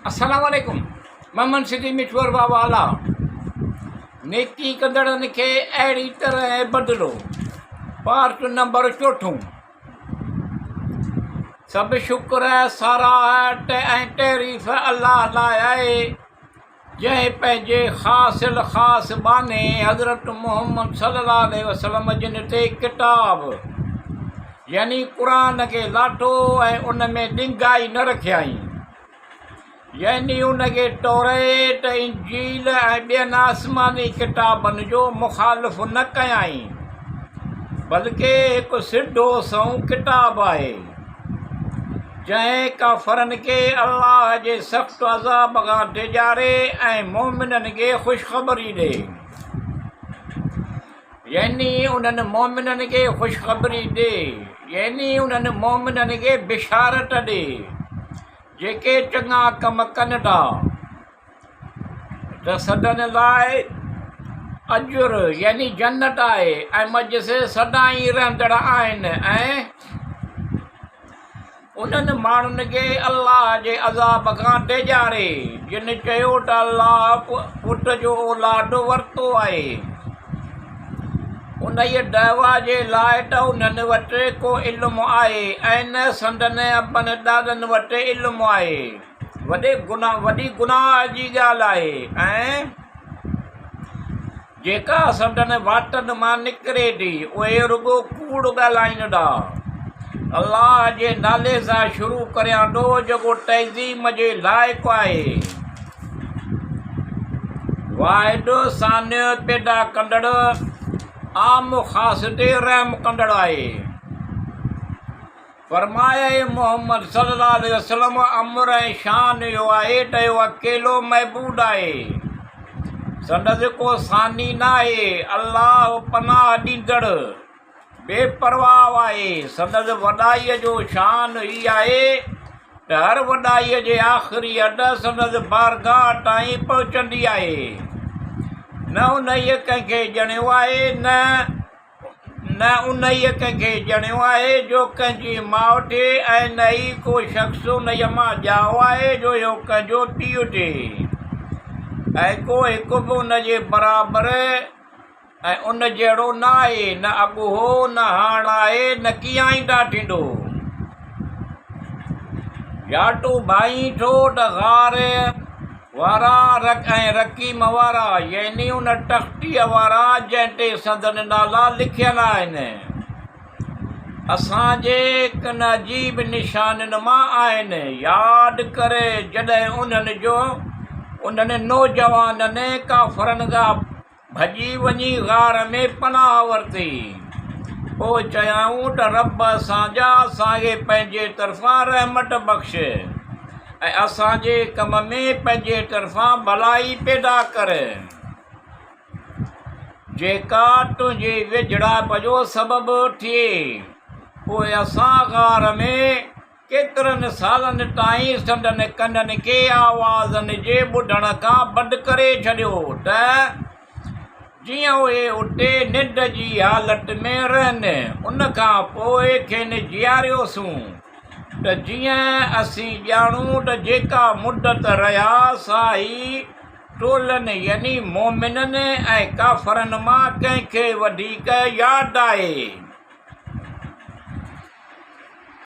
السلام عليڪم محمد صديق مٺور بابا اعليٰ نيڪي ڪندڙن کي اهڙي طرح بدلو پارٽ نمبر چوٿون سڀ شڪر ساراهه ۽ تعريف الله لاء آهي جنهن پنهنجي خاص الخاص ٻانهي حضرت محمد صلي الله عليه وسلم جن تي ڪتاب يعني قرآن کي لاٿو ۽ ان ۾ ڏنگائي نه رکيائين يعني ان کي توريت، انجيل ۽ ٻين آسماني ڪتابن جو مخالف نه ڪيائين بلڪه هڪ سڌو سنئون ڪتاب آهي. جنهن ڪافرن کي الله جي سخت عذاب کان ڊيڄاري ۽ مؤمنن کي خوشخبري ڏي. يعني انهن مؤمنن کي خوشخبري ڏي، يعني انهن مؤمنن کي بشارت ڏي، جيڪي چڱا ڪم ڪن ٿا. ته سندن لاء اجر يعني جنت آهي ۽ منجهس سدائين رهندڙ آهن ۽ انهن ماڻهن کي الله جي عذاب کان ڊيڄاري جن چيو ته الله پٽ جو اولاد ورتو آهي. انهيء دعويٰ جي لاء ته انهن وٽ ڪو علم آهي ۽ نه سندن ابن ڏاڏن وٽ علم آهي. وڏي گناهه وڏي گناهه جي ڳالهه آهي ۽ جيڪا سندن واٽن مان نڪري ٿي اهي رڳو ڪوڙ ڳالهائين ٿا. الله جي نالي سان شروع ڪريان ٿو جيڪو تعظيم جي لائق آهي. واحد صانع پيدا ڪندڙ عام خاص تي رحم ڪندڙ آهي. فرمايائين اي محمد صلي الله عليه وسلم امر ۽ شان اهو آهي ته اهو اڪيلو معبود آهي سندس ڪو ثاني ناهي الله پناهه ڏيندڙ بي پرواهه آهي سندس وڏائيء جو شان هي آهي ته هر وڏائيء جي آخري حد سندس بارگاهه تائين پهچندي آهي نه انهيء ڪنهن کي ڄڻيو آهي نه نه انهيء ڪنهن کي ڄڻيو آهي جو ڪنهن جي ماء ٿئي ۽ نه ئي ڪو شخص انهيء مان ڄائو آهي جو اهو ڪنهن جو پيء ٿئي ۽ ڪو هڪ به ان جي برابر ۽ ان جهڙو نه آهي، نه اڳ هو، نه هاڻ آهي، نڪي آئنده ٿيندو. يا تون ڀانئين ٿو ته غار وارا ۽ رقيم وارا يعني ان تختيء وارا جنهن تي سندن نالا لکيل آهن، اسان جي ڪن عجيب نشانين مان آهن. ياد ڪر جڏهن انهن جو انهن نوجوانن ڪافرن کان ڀڄي وڃي غار ۾ پناهه ورتي. پوء چيائون ته رب اسان جا اسان کي پنهنجي طرفان رحمت بخش ۽ اسان جي ڪم ۾ پنهنجي طرفان ڀلائي پيدا ڪر، جيڪا تنهنجي ويجهڙائپ جو سبب ٿئي. پوء اسان غار ۾. ڪيترن سالن تائين سندن ڪنن کي آوازن جي ٻڌڻ کان بند ڪري ڇڏيو ته جيئن اهي اتي ننڊ جي حالت ۾ رهن. ان کان پوء کين جياريوسون ته جيئن اسين ڄاڻون ته جيڪا مدت رهيا سا هي ٽولن يعني مؤمنن ۽ ڪافرن مان ڪنهن کي وڌيڪ ياد آهي.